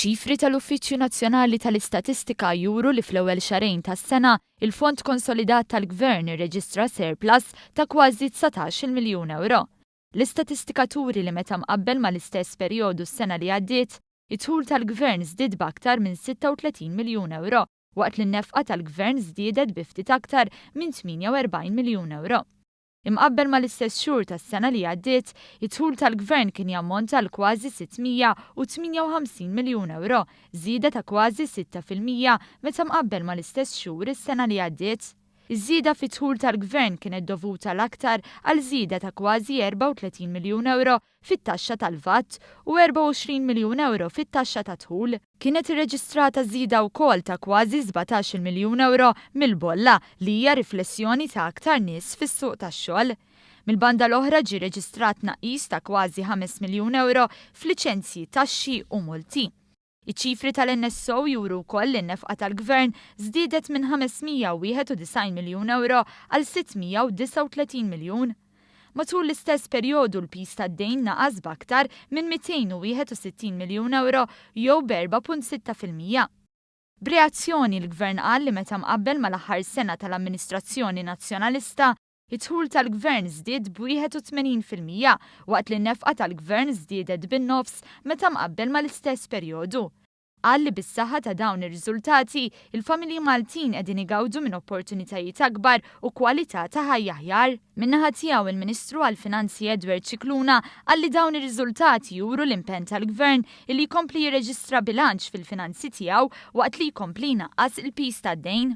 Iċ-ċifri tal-Uffiċċju Nazzjonali tal-Istatistika juru li fl-ewwel xahrejn tas-sena, il-fond konsolidat tal-Gvern irreġistra surplus ta' kważi 19-il miljun ewro. L-istatistika turi li meta mqabbel mal-istess perjodu s-sena li għaddiet, id-dħul tal-Gvern żdied b'aktar minn 36 miljun ewro waqt li n-nefqa tal-Gvern żdiedet bi ftit aktar minn 48 miljun ewro. Imqabbel mal-istess xhur tas-sena li għaddiet, id-dħul tal-Gvern kien jammonta għal kważi 658 miljun ewro, żieda ta' kważi 6% meta mqabbel mal-istess xhur is-sena li għaddiet. Iż-żieda fid-dħul tal-Gvern kienet dovuta l-aktar għal żieda ta' kważi 34 miljun ewro fit-taxxa tal-VAT u 24 miljun ewro fit-taxxa tad-dħul. Kienet irreġistrata żieda wkoll ta' kważi 17-il miljun ewro mill-bolla li hija riflessjoni ta' aktar nies fis-suq tax-xogħol. Mill-banda l-oħra ġie reġistrat tnaqqis ta' kważi 5 miljun ewro f'liċenzji, taxxi u multi. Iċ-ċifri tal-NSO juru wkoll li n-nefqa tal-Gvern żdiedet minn 591 miljun ewro għal 639 miljun. Matul l-istess perjodu l-piż tad-dejn naqas b'aktar minn 261 miljun ewro jew b'4.6%. B'reazzjoni, l-Gvern qal li meta mqabbel mal-aħħar sena tal-amministrazzjoni Nazzjonalista, Id-dħul tal-Gvern żdied b'81% waqt li n-nefqa tal-Gvern żdiedet bin-nofs meta mqabbel mal-istess perjodu. Qal li bis-saħħa ta' dawn ir-riżultati, il-familji Maltin qegħdin igawdu minn opportunitajiet akbar u kwalità ta' ħajja aħjar. Min-naħa tiegħu, il-Ministru għall-Finanzi Edward Scicluna qal li dawn ir-riżultati juru l-impenn tal-Gvern illi jkompli jirreġistra bilanċ fil-finanzi tiegħu waqt li jkompli jnaqqas il-piż tad-dejn.